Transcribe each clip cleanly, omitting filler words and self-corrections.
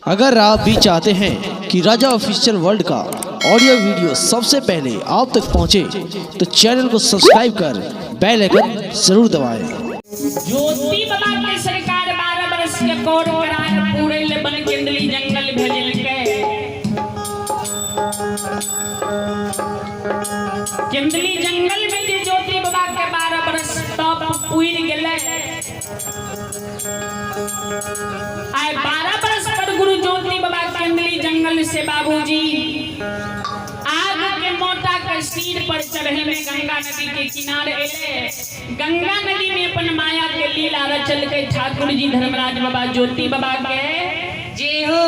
अगर आप भी चाहते हैं कि राजा ऑफिशियल वर्ल्ड का ऑडियो वीडियो सबसे पहले आप तक पहुंचे, तो चैनल को सब्सक्राइब कर बेल आइकन जरूर दबाएं। ज्योति बाबा के सरकार 12 बरस के कोर करार पूरे ले बन केंदली जंगल भेजल के केंदली जंगल में जे ज्योति बाबा के 12 बरस तब पुर गेले। आए 12 बरस पर गुरु ज्योति बाबा केंदली जंगल से बाबूजी आग के मोटा के सिर पर चढ़े में गंगा नदी के किनारे एले। गंगा नदी में अपन माया के लीला रचल के ठाकुर जी धर्मराज बाबा ज्योति बाबा के जी हो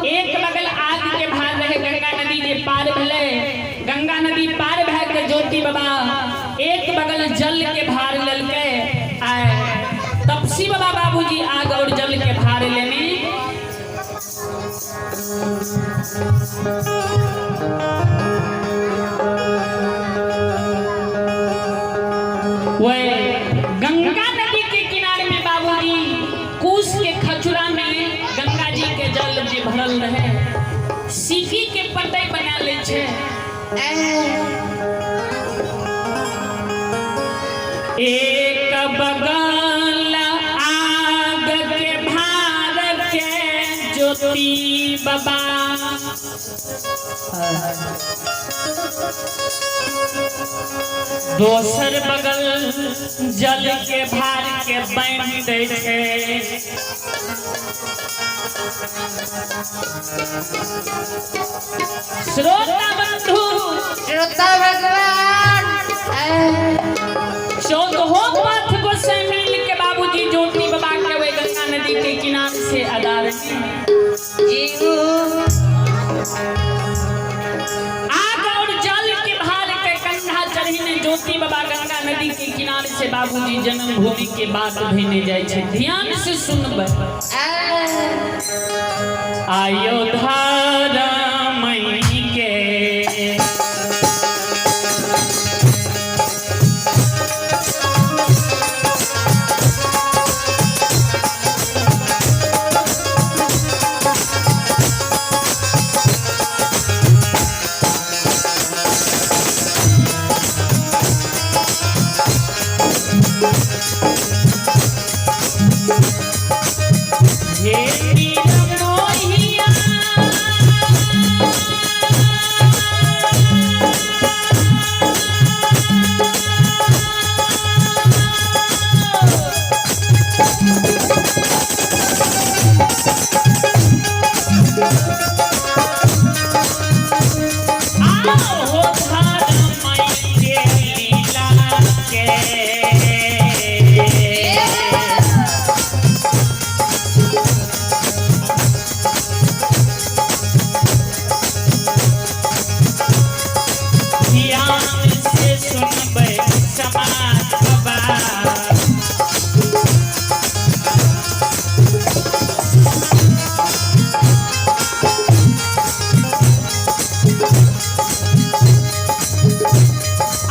एक बगल आग के भार रहे गंगा नदी जे पार भेले। गंगा नदी पार भए के ज्योति बाबा एक बगल जल के भार ललके। आए तपसी बाबा बाबूजी आग और जल के भार लेने वह गंगा नदी के किनारे में बाबूजी कुश के खचुरा में गंगा जी के जल जे भरल रहे सीकी के पतई बना ले छे। एक बगल आग के भार के ज्योति बाबा, दोसर बगल जल के भार के बांधि दै छै। श्रोता बंधु श्रोता भगवान चौदहो पथ को से मिल के बाबूजी ज्योति बाबा के वे गंगा नदी के किनारे से अदार जी हो आग और जल के भार के कंधा चढ़ीने ज्योति बाबा गंगा नदी के किनारे से बाबूजी जन्मभूमि के बात भेने जाय छै। ध्यान से सुनबै। अयोध्या रामई के हे नीलमोहिया आओ हो धर्मई के लीला के। ध्यान से सुनबै समाज बाबा।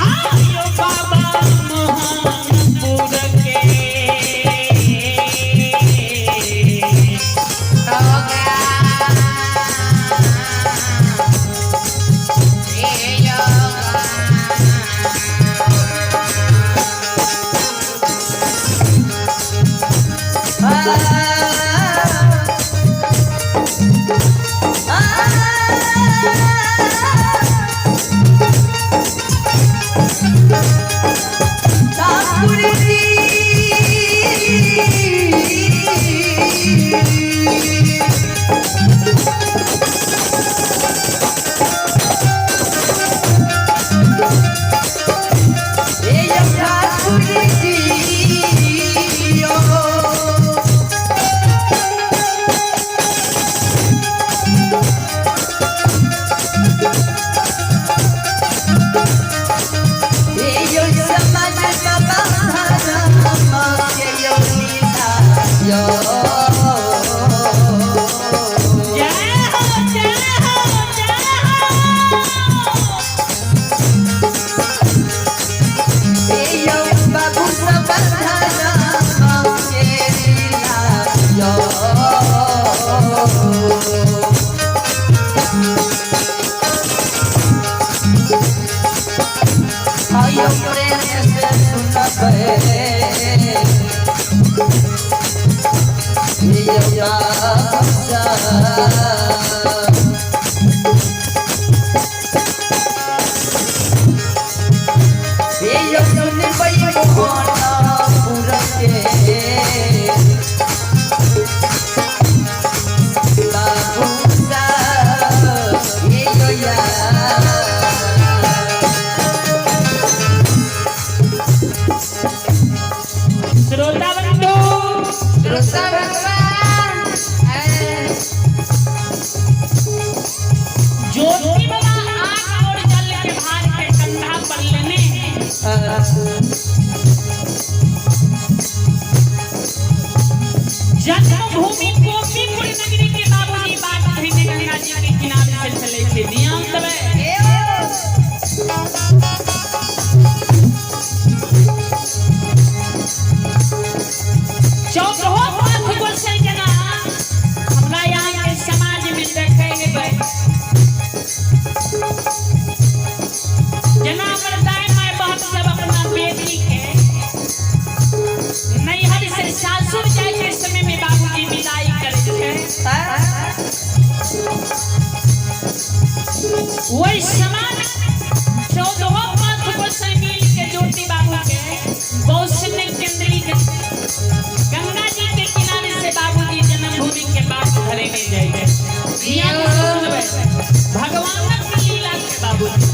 आयो बाबा मोहनपुर के। ठाकुर जी ठाकुर जी जय हो जय हो। साहब। हे यो सुनबै मोहनपुर के बाबू साहब, हे यो यार। श्रोता बंधु, श्रोता भगवान, ज्योति बाबा आग और जल के भार के कंधा पर लेने हैं। जन्मभूमि गोपीपुर नगरी के बाबूजी बात धइने गंगा जी के किनारे से चले थे। ध्यान देबै। चौदहो पाँच गोसाई जना हमरा यहाँ के समाज में देखे हेबै, जना हमर दाय माय बहन सब अपना बेटी के नैहर से सासुर जाय के समय में बाबूजी विदाई करै छै, वही समान 14 पाँच गोसाई मिल के ज्योति बाबू के गौसने केंद्री गंगा जी के किनारे से बाबूजी जन्मभूमि के बात घरे में जाए गए। ध्यान से सुनबै, भगवानक लीला के बाबूजी।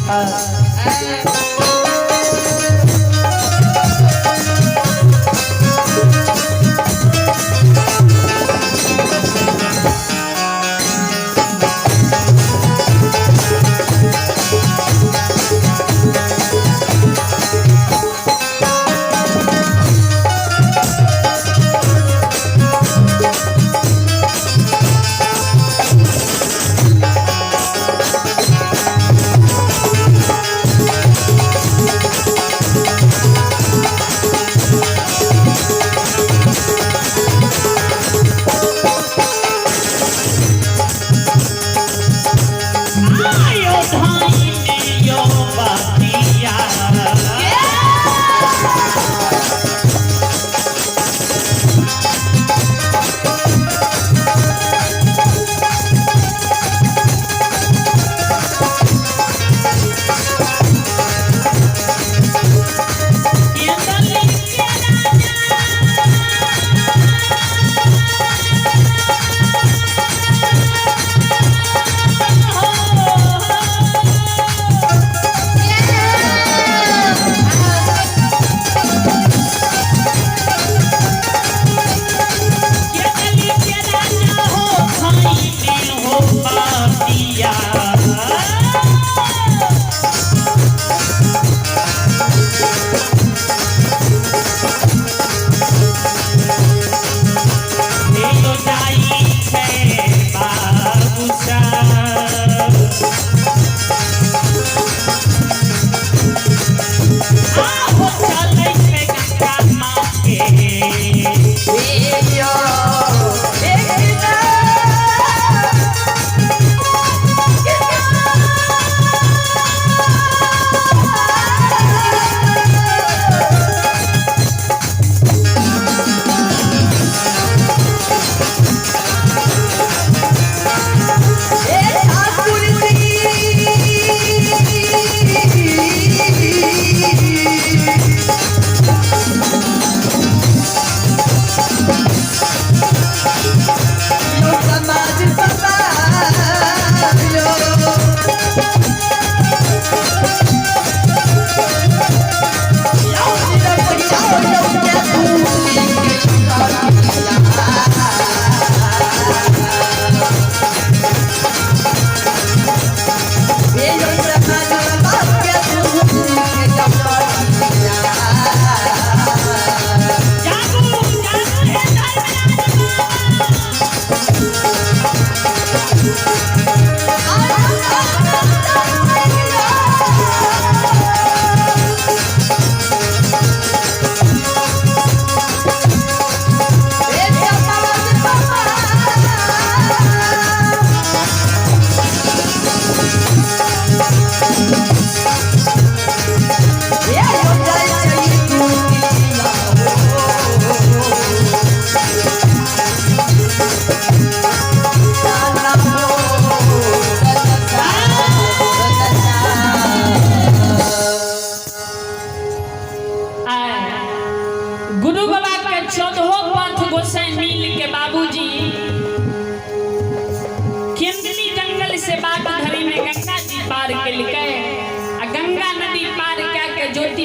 आयो धाई में यो बातिया, ये गली के राजा हो। ये गली के राजा हो खाई में हो बातिया। हे यो जाई छै बाबू साहब। आहो चलै छै गंगा माँ के। हे यो एक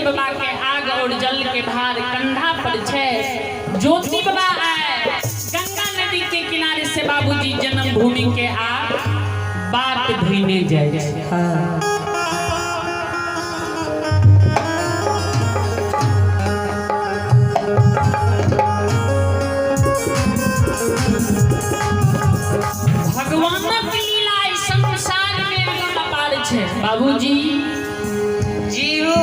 बाबा के आग और जल के भार कंधा पर छै। ज्योति बाबा आए गंगा नदी के किनारे से बाबूजी जन्मभूमि के आ बात धुने जाए छै। भगवानक लीला एहि संसार में अगम अपार छै बाबूजी। जी हो।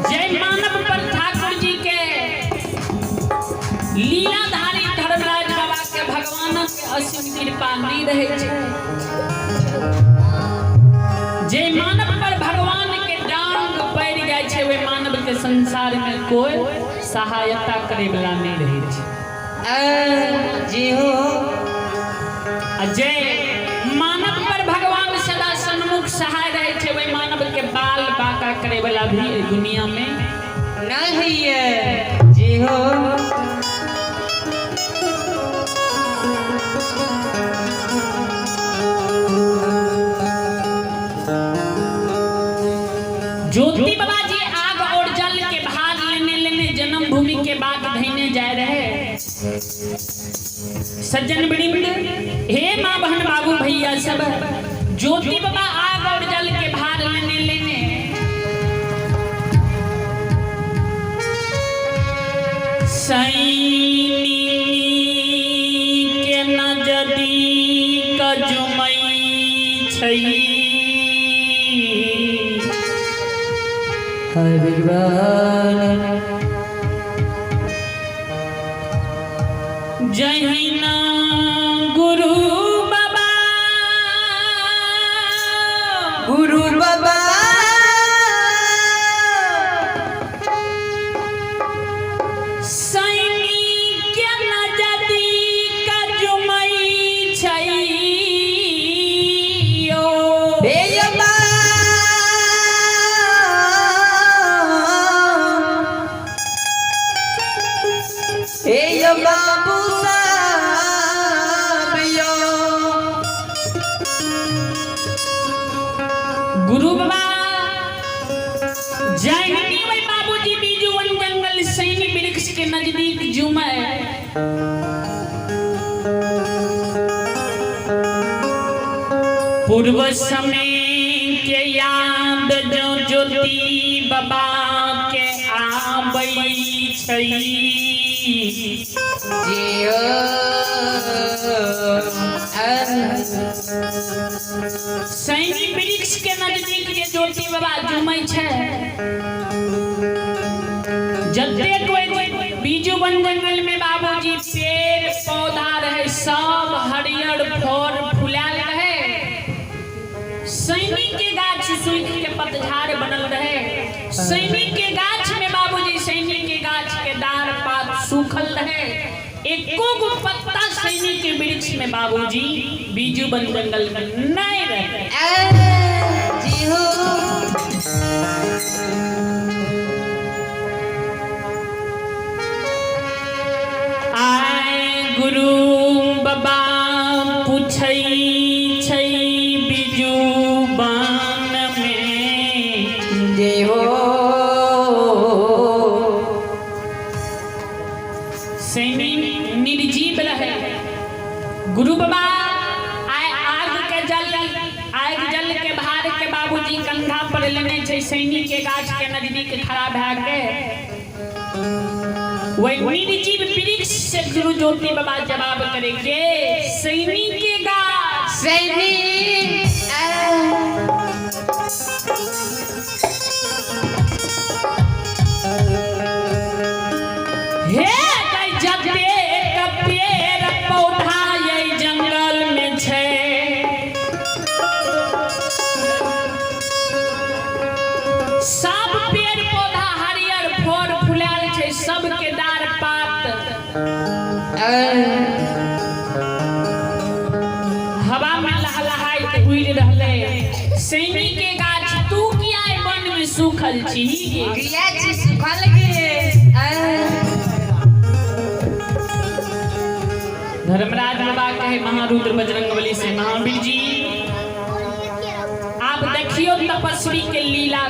जय मानव पर ठाकुर जी के लीलाधारी धर्मराज बाबा के भगवानक असीम कृपा नहीं रहे छै, जे मानव पर भगवान के डांग पड़ि जाइ छै ओहि मानव के संसार में कोई सहायता करे वाला नहीं रहे छै। जी हो। आ जे मानव पर भगवान सदा सन्मुख सहाय रहे छै ओहि मानव के बाल बाका करे वाला भी एहि दुनिया में नहीं है। जी हो। ज्योति बाबा जी आग और जल के भाग लेने लेने जन्मभूमि के बात धैने जाए रहे। सज्जन वृंद, हे माँ बहन बाबू भैया सब, ज्योति बाबा आग और जल के भार लेने लेने सैनी के नजदीक जुमई छै। हाय भगवान। जहिना गुरु बाबा गुरु बाबा सैनी के नजदीक जुमई छै। हे अम्मा। हे बाबू साहब यो। गुरु बाबा जैनी वही बाबूजी बीजू वन जंगल सैनी वृक्ष के नजदीक जुमे पूर्व समय के याद जो ज्योति बाबा के आबै छै। जियो। सैनी वृक्ष के नजदीक जे ज्योति बाबा जुमै छै, जते कोई बीजू वन जंगल में बाबूजी पेड़ पौधा रहे सब हरियर फर फुलायल रहे, सैनी के गाछ सूख के पतझाड़ बनल रहे, सैनी के गाछ में बाबूजी सैनी के गाछ के डार पात सूखल रहे, एको गो पत्ता सैनी के वृक्ष में बाबूजी बीजू वन जंगल में नहीं रहे। जियो। आय गुरु बाबा पूछै छै बीजू वन में। जियो। सैनी निर्जीव रहे। गुरु बाबा आय आग के जल आग जल के भार के बाबूजी कंधा पर लेने छै, सैनी के गाछ के नजदीक खड़ा भए के वही निर्जीव वृक्ष से गुरु ज्योति बाबा जवाब करे के सैनी के गाछ सैनी। हे कै जतेक पेड़ पौधा ये जंगल में छै, सब पेड़ पौधा हरियर फर फुलायल छै, सबके डार पात हवा में लहलहाइत उड़ि रहलै। सैनी के गाछ तू किया एहि वन में सूखल छी? किया छी सुखल गे? धर्मराज बाबा कहे महारुद्र बजरंगबली से, महावीर जी आप देख तपस्वी के लीला।